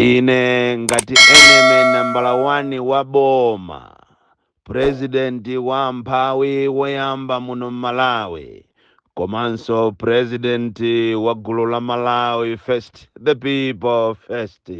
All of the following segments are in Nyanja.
Ine ngati enemy nambala 1 wa boma, purezidenti wa mphawi woyamba muno Malawi, komanso purezidenti wa gulu la Malawi First, the people first,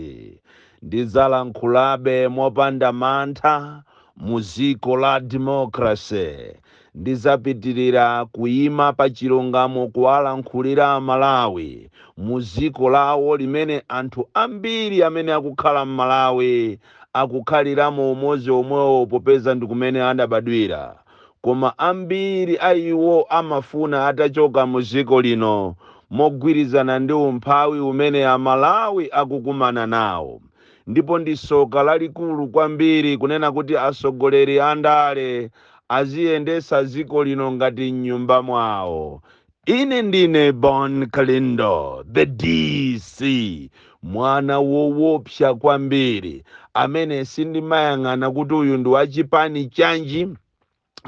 ndidzalankhulabe mopanda mantha mu dziko la democracy. Ndidzapitirira kuyima pa chilungamo, kuwalankhulira Malawi mu dziko lawo limene anthu ambiri amene akukhala m'Malawi akukhaliramo umodzi omwewo, popeza ndi kumene adabadwira, koma ambiri a iwo amafuna atachoka mu dziko lino mogwirizana ndi umphawi umene Amalawi akukumana nawo. Ndipo ndi soka lalikulu kwambiri kunena kuti atsogoleri a ndale aziyendesa dziko lino ngati m'nyumba mwawo. Ine ndine Bon Kalindo, the DC, mwana woopsa kwambiri amene sindimayang'ana kuti uyu ndi wachipani chanji,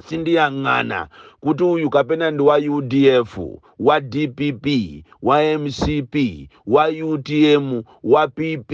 sindiyang'ana kuti uyu kapena ndi wa UDF, wa DPP, wa MCP, wa UTM, wa PP,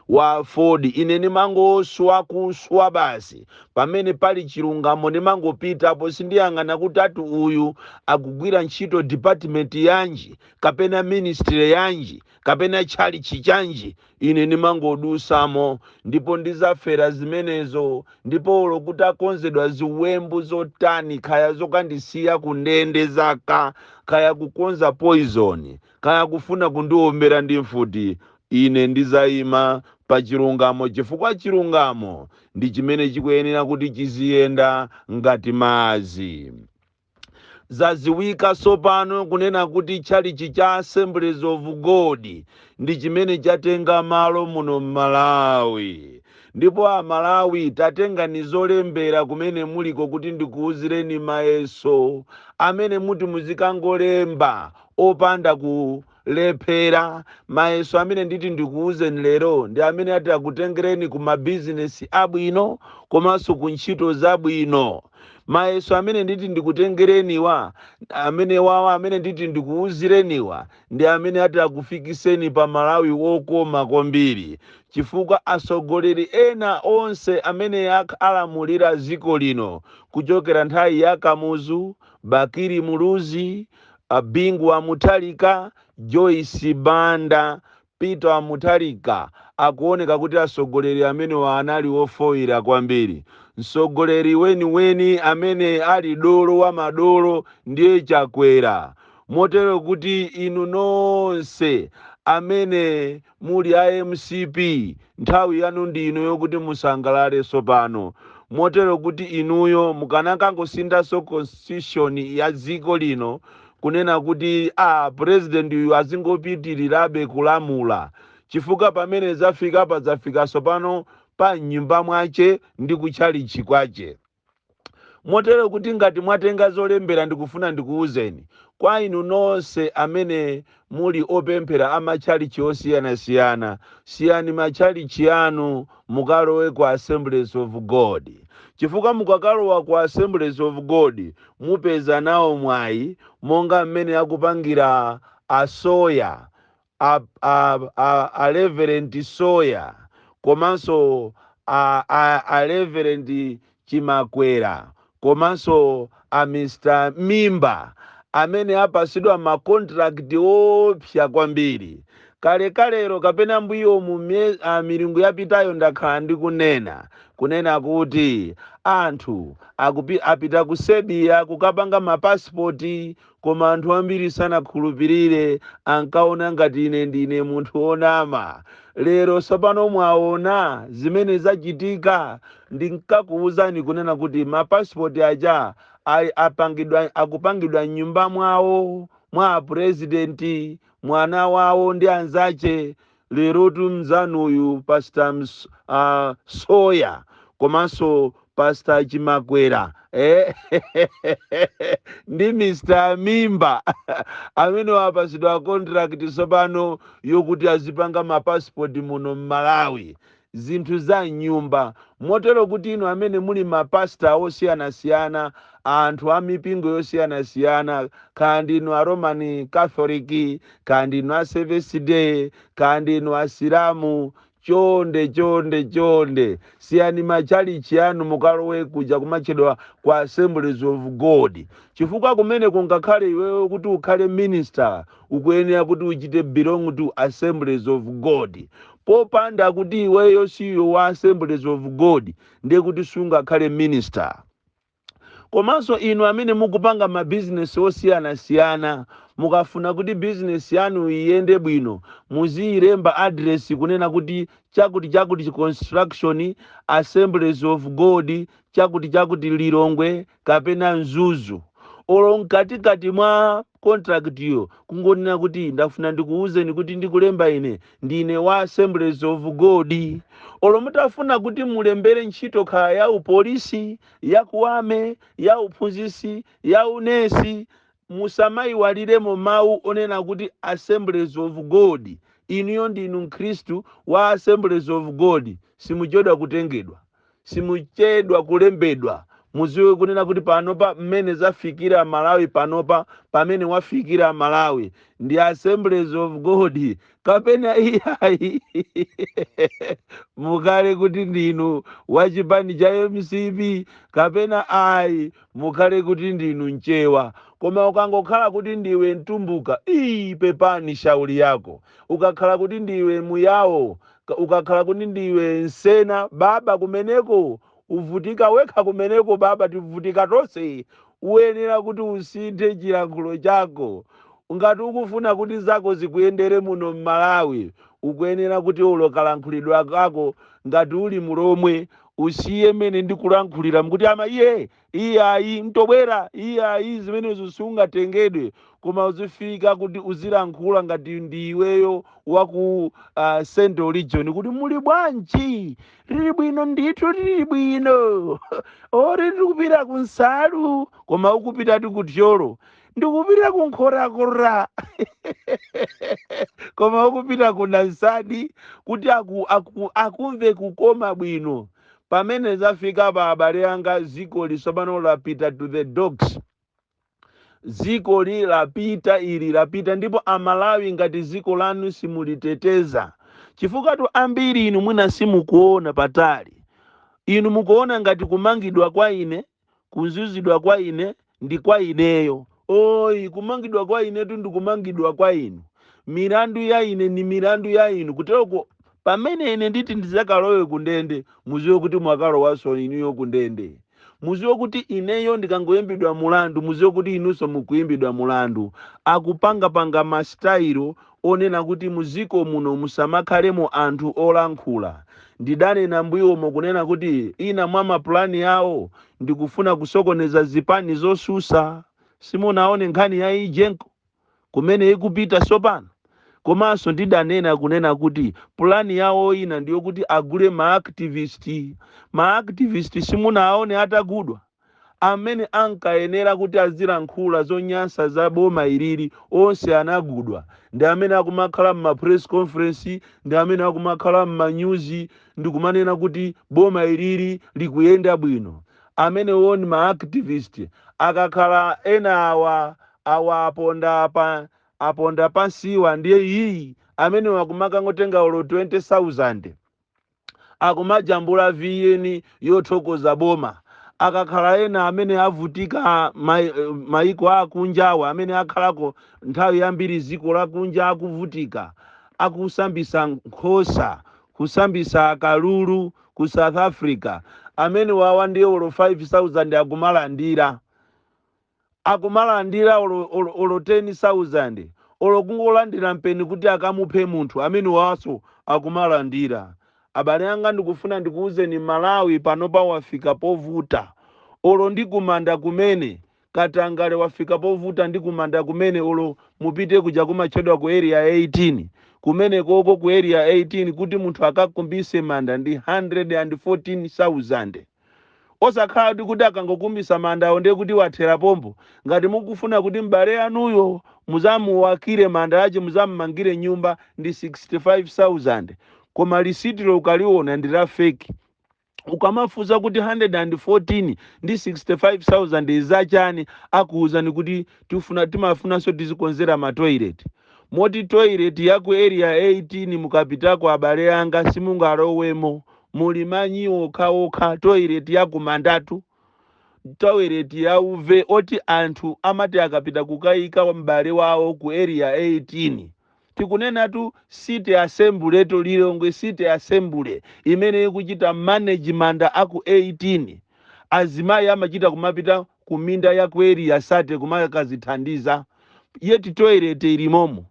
wa Ford. Ine ndimangoswa kuswa basi. Pamene pali chilungamo ndimangopitapo. Sindiyang'ana kuti ati uyu akugwira ntchito department yanji, kapena ministry yanji, kapena tchalichi chanji. Ine ndimangodusamo, ndipo ndizafera zimenezo. Ndipo olo kuti akonzedwa ziwembu zotani, kaya zokandisiya ku ndende zaka, kaya kukonza poison, kaya kufuna kundiombera ndi mfuti, ine ndizayima pa chilungamo, chifukwa chilungamo ndi chimene chikuyenera kuti chiziyenda ngati madzi. Zaziwika tsopano kunena kuti tchalichi cha Assemblies of God ndi chimene chatenga malo muno m'Malawi. Ndipo Amalawi, tatengani zolembera kumene muliko kuti ndikuwuzireni mayeso amene muti muzikangolemba opanda kulephera. Mayeso amene nditi ndikuwuzeni lero ndi amene ati akutengereni ku mabizinesi abwino komanso ku ntchito zabwino. Mayeso amene nditi ndikutengereniwa, amene wawa amene nditi ndikuwuzireniwa, ndi amene ati akufikiseni pa Malawi wokoma kwambiri, chifukwa atsogoleri ena onse amene alamulira dziko lino kuchokera nthawi ya Kamuzu, Bakili Muluzi, Bingu wa Mutharika, Joyce Banda, Peter Mutharika, akuoneka kuti atsogoleri amenewa anali ofoyira kwambiri. Mtsogoleri weniweni amene ali dolo wa madolo ndiye Chakwera. Motero kuti inu nonse amene muli a MCP, nthawi yanu ndi ino yokuti musangalale tsopano. Motero kuti inuyo mukanakangosindanso constitution ya dziko lino kunena kuti a president uyu azingopitirirabe kulamula, chifukwa pamene zafika padzafika tsopano pa nyumba mwache ndi kutchalichi kwache. Motero kuti ngati mwatenga zolembera, ndikufuna ndikuwuzeni, kwa inu nonse amene muli opemphera amatchalichi osiyanasiyana, siyani matchalichi anu mukalowe ku Assemblies of God, chifukwa mukakalowa ku Assemblies of God mupeza nawo mwayi monga mmene akupangira asoya, a Reverend Soya, komanso a Reverend Chimakwera, komanso a Mr Mimba, amene apasidwa ma contract opsa kwambiri. Kalekalero kapena mbuyo mu milungu yapitayo, ndakhala ndikunena kunena kuti anthu apita ku Serbia kukapanga mapasipoti, koma anthu ambiri sanakhulupirire, ankaona ngati ine ndine munthu wonama. Lero tsopano mwaona zimene zachitika. Ndinkakuwuzani kunena kuti mapasipoti aja apangidwa, akupangidwa m'nyumba mwawo mwa purezidenti, mwana wawo ndi anzache. Lerotu mzanuyu Pastor Soya komanso Pastor Chimakwera ndi Mr Mimba amene wapasidwa contract tsopano yokuti azipanga mapasipoti muno m'Malawi, zinthu za nyumba. Motero kuti inu amene muli mapasta osiyanasiyana, anthu a mipingo yosiyanasiyana, kaya ndinu a Roman Catholic, kaya ndinu a Seventh Day, kaya ndinu Asilamu, Chonde, chonde, chonde, siyani machalichi anu, mukalowe kuja kumatchedwa kwa Assemblies of God, chifukwa kumene kungakhale iweyo kuti ukhale minister, ukuyenera kuti uchite belong to Assemblies of God. Popanda kuti iweyo siyo wa Assemblies of God, ndiye kuti sungakhale minister. Komanso inu amene mukupanga mabizinesi osiyanasiyana, mukafuna kuti bizinesi yanu iyende bwino, muziyilemba address kunena kuti chakuti chakuti construction, Assemblies of God, chakuti chakuti, Lilongwe kapena Mzuzu. Olo mkatikati mwa contract yo kungonena kuti, "Ndafuna ndikuwuzeni kuti ndikulemba ine ndine wa Assemblies of God." Olo mutafuna kuti mulembere ntchito, khala ya upolisi, ya kuwame, ya uphunzisi, ya unesi, musamayiwaliremo mawu onena kuti Assemblies of God. Inuyo ndinu Mkhristu wa Assemblies of God, simuchedwa kutengedwa, simuchedwa kulembedwa. Muziwe kunena kuti panopa mmene zafikira Malawi, panopa pamene wafikira Malawi ndi Assemblies of God kapena iyayi, mukhale kuti ndinu wachipani cha MCP kapena ayi, mukhale kuti ndinu Mchewa. Koma ukangokhala kuti ndiwe Mtumbuka, ii, pepani, shauri yako. Ukakhala kuti ndiwe Muyawo, ukakhala kuti ndiwe Nsena, baba, kumeneko uvutika wekha. Kumeneko baba, tivutika tonse. Uyenera kuti usinthe chilankhulo chako. Ngati ukufuna kuti zako zikuyendere muno mMalawi, ukuyenera kuti ulokalankhulidwa kako, ngati uli Mulomwe, usiye mene ndikulankhulira mkuti ama iye iye ayi, mtobwera iye ayi, zimenezo sungatengedwe. Koma uzifika kuti uzilankhula ngati ndiweyo waku Central Region, kuti muli bwanji, lili bwino ndithu, lili bwino, ori ndikupita ku Nsalu, koma ukupitatu ku Thyolo, ndikupita ku Nkhorakora, koma ukupita ku Nansadi, kuti akumve kukoma bwino. Pamene zafika pa, abale anga, ziko lisopano lapita to the dogs. Ziko li lapita, ili lapita. Ndipo Amalawi, ngati ziko lanu simuliteteza, chifukwa tu ambiri inu mwina simukuona patali. Inu mukuona ngati kumangidwa kwa ine, kuzunzidwa kwa ine ndi kwa ineyo. Oyi, kumangidwa kwa inetu ndi kumangidwa kwa inu. Milandu ya ine ni milandu ya inu. Kuteroko pamene ine nditi ndizakalowe kundende, muziwe kuti mwakalowanso inuyo kundende. Muziwe kuti ineyo ndikangoyimbidwa mulandu, muziwe kuti inunso mukuyimbidwa mulandu. Akupangapanga masitayilo onena kuti muziko muno musamakhalemo anthu olankhula. Ndidanena mbuyomo kunena kuti ina mwa mapulani awo ndikufuna kusokoneza zipani zosusa. Simunaone nkhani ya EGENCO kumene ikupita sopano? Komanso ndidanena kunena kuti pulani yawo ina ndiyokuti agule maactivist. Maactivist simunaone atagudwa? Amene ankayenera kuti azilankhula zonyansa za boma ilili onse anagudwa. Ndi amene akumakhala mma press conference, ndi amene akumakhala mmanyuzi ndikumanena kuti boma ilili likuyenda bwino. Amenewo ni maactivist. Akakhala ena awa awa aponda pa aponda pansiwa, ndiye iyi amene akumakangotenga olo 20,000, akumajambula VN yothokoza boma. Akakhala ena amene avutika maiko akunjawa, amene akhalako nthawi yambiri ziko lakunja, akuvutika, akusambisa nkhosa, kusambisa kalulu ku South Africa, amene wawa ndiye olo 5000 akumalandira, akumalandira olo 10,000, olo kungolandira mpeni kuti akamuphe munthu, amene waso akumalandira. Abale anga, ndikufuna ndikuwuzeni, Malawi panopa wafika povuta. Olo ndi kumanda kumene katangale wafika povuta, ndi kumanda kumene. Olo mupite kuja kumatchedwa ku Area 18, kumene koko ku Area 18 kuti munthu akakumbise manda ndi 114,000. Osakhala kuti akangokumbisa mandawo ndiye kuti wathera pompo. Ngati mukufuna kuti m'bale anuyo muzamuwakire manda ache, muzammangire nyumba, ndi 65,000. Koma lisitilo ukaliona ndi la fake. Ukamafunsa kuti 114 ndi 65,000 zachani, akuwuzani kuti tifuna timafunanso tizikonzera matoilet. Moti toilet ya ku Area 18 mukapitako, abale anga, simungalowemo, muli manyi okhaokha. Toilet ya kumandatu, toilet ya uve, oti anthu amati akapita kukayika m'bale wawo ku Area 18, tikunenatu City Assembly to, Lilongwe City Assembly imene ikuchita manage manda aku 18, azimayi amachita kumapita ku minda ya ku Area 30 kumakazithandiza, yet toilet ilimomo.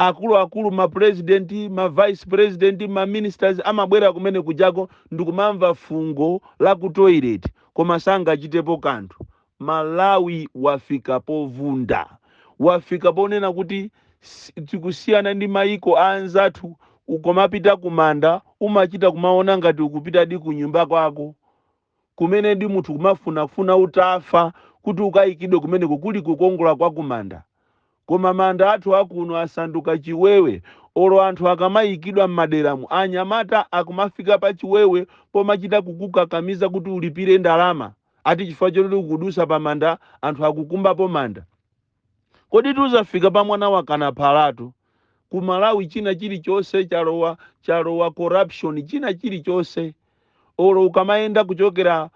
Akuluakulu, ma president, ma vice president, ma ministers amabwera kumene kujako ndikumamva fungo la ku toilet, koma sangachitepo kanthu. Malawi wafika povunda, wafika ponena kuti tikusiyana ndi mayiko anzathu. Ukamapita kumanda umachita kumaona ngati ukupita di kunyumba kwako kumene ndi munthu kumafunafuna utafa kuti ukayikidwe kumeneko, kuli kukongola kwa kumanda. Koma manda athu akuno asanduka chiwewe. Olo anthu akamayikidwa m'maderamu, anyamata akumafika pa chiwewe pomachita kukukakamiza kuti ulipire ndalama, ati chifukwa choti ukudusa pa manda, anthu akukumbapo manda. Kodi tuzafika pa mwana wakana phalatu? Ku Malawi china chilichonse chalowa, chalowa corruption, china chilichonse. Olo ukamayenda kuchokera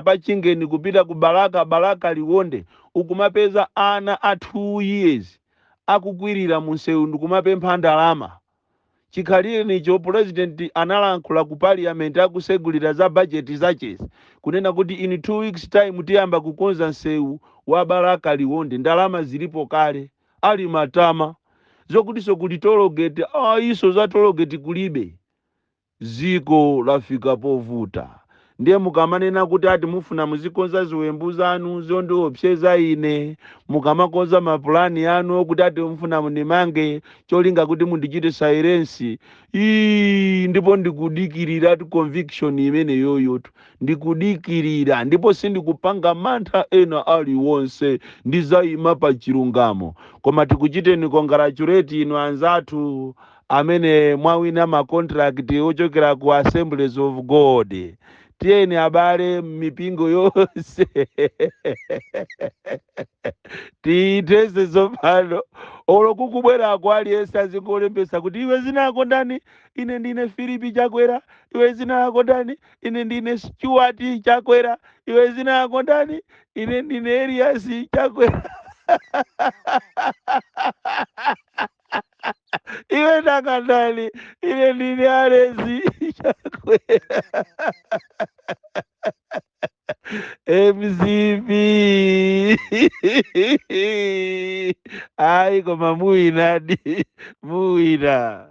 pa Chingeni kupita ku Balaka, Balaka Liwonde, ukumapeza ana a 2 years akukwirira munsewu ndikumapempha ndalama. Chikhalire president analankhula ku parliament akusegulira za bajeti zachezi kunena kuti in 2 weeks time tiyamba kukonza msewu wa Balaka Liwonde, ndalama zilipo kale. Ali matama zokutinso kuli tollgate, ah, iso za tollgate kulibe. Ziko lafika povuta. Ndiye mukamanena kuti ati mufuna muzikonza ziwembu zanu zondiopseza ine, mukamakonza mapulani anu okuti ati mufuna mundimange cholinga kuti mundichite silence, ii, ndipo ndikudikirira tu conviction imene yoyotu, ndikudikirira, ndipo sindikupanga mantha ena aliwonse, ndizayima pa chilungamo. Koma tikuchiteni congratulate inu anzathu amene mwawina ma contract ochokera ku Assemblies of God. Tiyeni abale, mipingo yonse tiyitese tsopano. Olo kukubwerako aliyense azingolembesa kuti iwe zina lako ndani? Ine ndine Filipi Chakwera. Iwe zina lako ndani? Ine ndine Stuart Chakwera. Iwe zina lako ndani? Ine ndine Elias Chakwera. Iwe nakandani? Ine ndine Alezi Chakwera. MCP, ayi, koma muwinadi, muwina.